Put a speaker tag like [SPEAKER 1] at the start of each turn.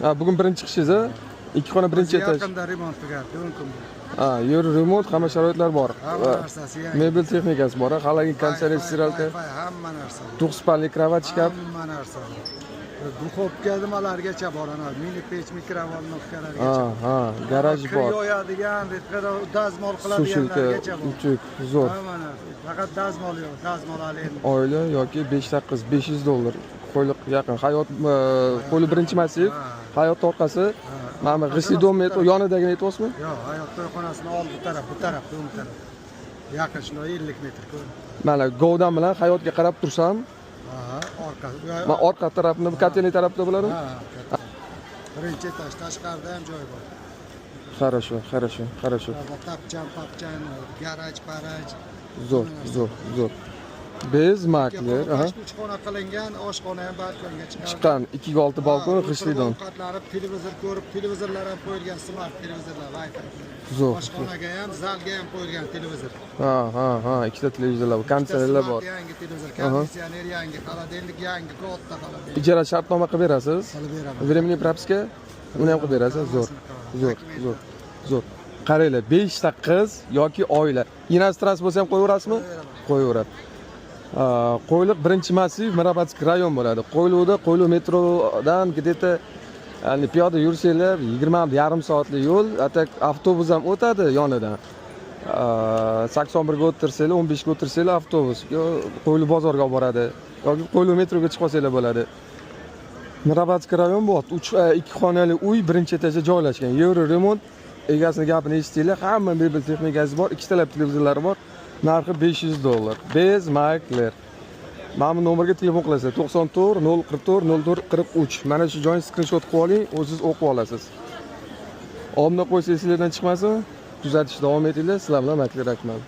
[SPEAKER 1] Ha, bugun birinchi qishingiz, a? Ikki xona, birinchi etaj.
[SPEAKER 2] Yaqinda remont tugadi, 10 kun bo'ldi.
[SPEAKER 1] Ha, евроремонт, hamma sharoitlar bor.
[SPEAKER 2] Hamma
[SPEAKER 1] Va
[SPEAKER 2] narsasi yangi.
[SPEAKER 1] Mebel texnikasi bor, холодильник, konditsioner,
[SPEAKER 2] Wi-Fi,
[SPEAKER 1] стиралка,
[SPEAKER 2] Wi-Fi, hamma narsa bor.
[SPEAKER 1] To'qqiz кровать, shkaf.
[SPEAKER 2] Hamma narsa bor. Духовка nimalargacha bor, ana mini pech, микроволновка largacha.
[SPEAKER 1] Ha, garaj
[SPEAKER 2] Kir
[SPEAKER 1] bor.
[SPEAKER 2] yoyadigan, dazmol
[SPEAKER 1] Сушилка,
[SPEAKER 2] qiladiganlargacha bor.
[SPEAKER 1] Утюг, zo'r.
[SPEAKER 2] Hamma narsa. Faqat dazmol yo'q, dazmol hali endi.
[SPEAKER 1] Oila yoki 5 ta qiz, 500 dollar. Qo'yliq yaqin. Hayot, Qo'yliq birinchi massiv, Hayot orqasi. Mana bu g'ishtli дом yonidagini aytyapsizmi?
[SPEAKER 2] Yo'q, Hayot to'yxonasini oldi taraf, bu taraf, o'ng taraf. Yaqin shunday 50 metr ko'rinadi.
[SPEAKER 1] Mana govdam bilan Hayotga qarab tursam,
[SPEAKER 2] Ha, orqasi.
[SPEAKER 1] Man orqa tarafini, котельный tarafda bo'ladimi?
[SPEAKER 2] Ha, katta. Birinchi etaj, tashqarida ham joy bor.
[SPEAKER 1] Хорошо, хорошо, хорошо.
[SPEAKER 2] Tapchan, papchan, garaj, paraj.
[SPEAKER 1] Zo'r, zo'r, zo'r. Без makler, aha.
[SPEAKER 2] Uch xona qilingan, oshxona ham balkonga chiqadi.
[SPEAKER 1] Chiqqan 2 ga 6 balkon, g'ishtli дом.
[SPEAKER 2] Ovqatlanib, televizor ko'rib, televizorlar ham qo'yilgan, smart televizorlar, Wi-Fi.
[SPEAKER 1] Zo'r.
[SPEAKER 2] Oshxonaga ham, zalga ham qo'yilgan televizor.
[SPEAKER 1] Ha, ikkita televizorlar bor, konditsionerlar
[SPEAKER 2] Smart
[SPEAKER 1] bor.
[SPEAKER 2] Yangi televizor, konditsioner yangi, холодильник yangi, katta холодильник.
[SPEAKER 1] Ijara shartnoma qilib berasiz?
[SPEAKER 2] Qilib beraman.
[SPEAKER 1] Временный прописка uni ham qilib berasiz. Zo'r. Zo'r, zo'r. Zo'r. Qaranglar, 5 ta qiz yoki oila. Иностранец bo'lsa ham qo'yaverasizmi? Qo'yaveradi. Qo'yliq birinchi massiv, Mirabadskiy rayon bo'ladi. Qo'yliqda, Qo'yliq metrodan где-то, ya'ni piyoda yursanglar 20,5 soatlik yo'l, а так avtobus ham o'tadi yonidan. 81 ga o'tirsanglar, 15 ga o'tirsanglar avtobus yo Qo'yliq bozorga olib boradi yoki Qo'yliq metroga chiqib olsanglar bo'ladi. Mirabadskiy rayon bu. Uch ikki xonali uy birinchi etajda joylashgan. Евроремонт, egasini gapini eshitdinglar, hamma mebel texnikasi bor, ikkitalab televizorlari bor. Narxi 500 dollar. Без makler. Mana bu nomerga telefon qilasizlar: 94 044 04 43. Mana shu joyni skrinshot qilib oling, o'zingiz o'qib olasiz. Obuna qo'ysa esinglardan chiqmasin. Kuzatishda davom etinglar. Sizlar bilan Makler Akmal.